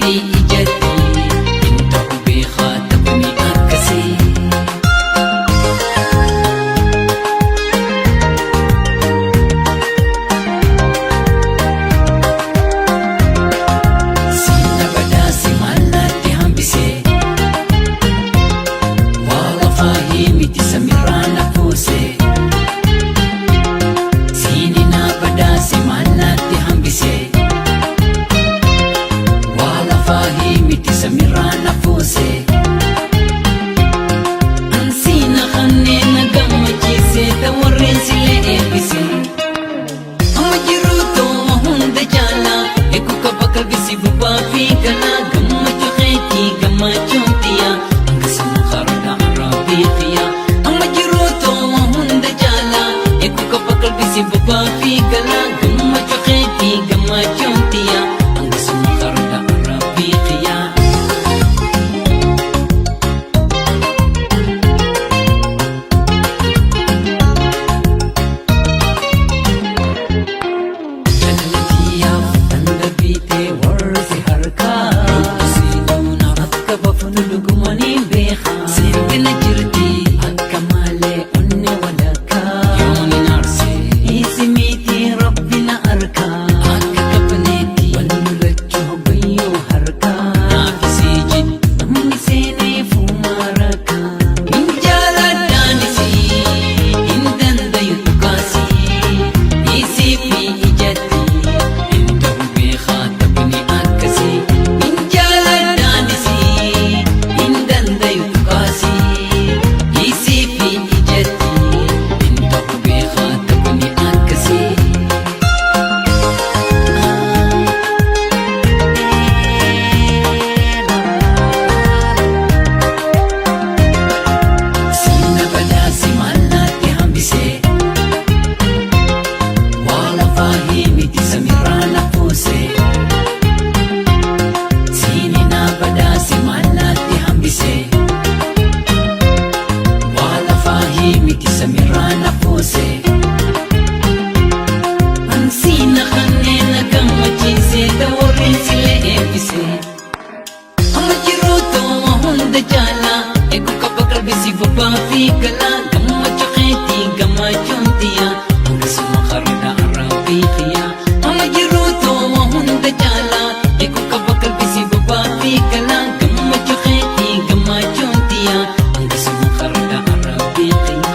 fi ijatti hin ta'u beekaa taphni akkasii. Sina badhaase maal natti hambise? Waa lafaa miti samirraa na fuuse. Siini na badhaase maal natti hambise? Waa lafaa miti samirraa na fuuse. Ansiina kanneen na gammachiise ta'warreen silee eebbise. Amma jiru tooma hunda caalaa eeguu qaba qalbisi bubaa fi galaa gammachuu keetii gammachuun tiyyaa hangasuma karoora arraabii xiyyaa. Amma jiru tooma hunda caalaa eeguu qaba qalbisi bubaa fi galaa gammachuu keetii gammachuun tiyyaa hangasuma karoora arraabii xiyyaa. Jaallatiyyaaf tan darbitee warri si harkaa. Lubbisiinuun akka bafnu dhugumanii beekaa. Seetina jirti akka malee onnee walakkaa. Yoon hin aarse isi miti rabbi na arkaa. Akka qabneetti wal lolachuu hoggayyoo harkaa. Naafisii jiddu namni seenee fuumaa rakkaa. Hin jaaladhaanisii hin dandayu dhugaasii. Isii fi ijatti hin ta'u beekaa taphni akkasii. Hin jaaladhaanisii hin dandayu dhugaasii. Isii fi ijatti hin ta'u beekaa taphni akkasii. Sina badhaase maal natti hambise? Waa lafaa miti samirraa na fuuse. Siini na badhaase maal natti hambise? Waa lafaa miti samirraa na fuuse. Ansiina kanneen na gammachiise ta'warreen silee eebbise. Amma jiru tooma hunda caalaa eeguu qaba qalbisi bobaa fi galaa gammachuu keetii gammachuun tiyyaa hangasuma karoora arraabii xiyyaa. Amma jiru tooma hunda caalaa eeguu qaba qalbisi bobaa fi galaa gammachuu keetii gammachuun tiyyaa hangasuma karoora arraabii xiyyaa.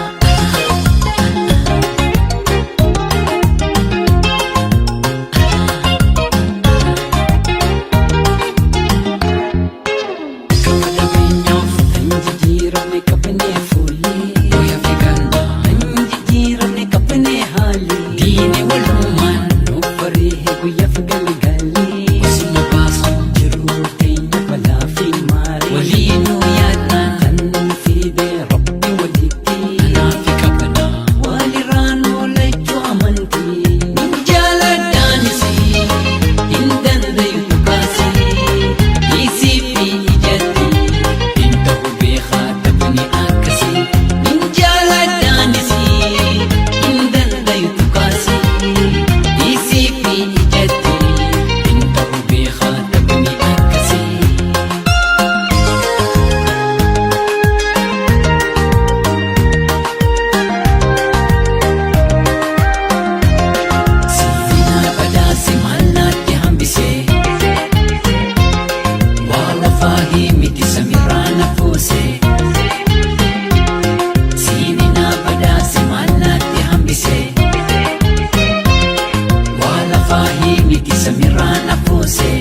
Qaba qabeenyaaf kan jijjiiramne qabnee fuullee. Booya fi ganna kan jijjiiramne qabnee haalli. Diini walumaan nuuf baree guyyaaf galgalli. Osuma baasu jiruu teenya balaa fi maali. Waliinuu yaadnaan kan nu fide rabbi walitti. Kanaaf qabna walirraa nu lachuu amantii. Hin jaaladhaanisii hin dandayu dhugaasii. Isii fi ijatti hin ta'u beekaa taphni akkasii. Hin jaaladhaanisii hin dandayu dhugaasii. Isii fi ijatti hin ta'u beekaa taphni akkasii. Siina badhaase maal natti hambise? Waa lafaa miti samirraa na fuuse. Siini na badhaase maal natti hambise? Waa lafaa miti samirraa na fuuse.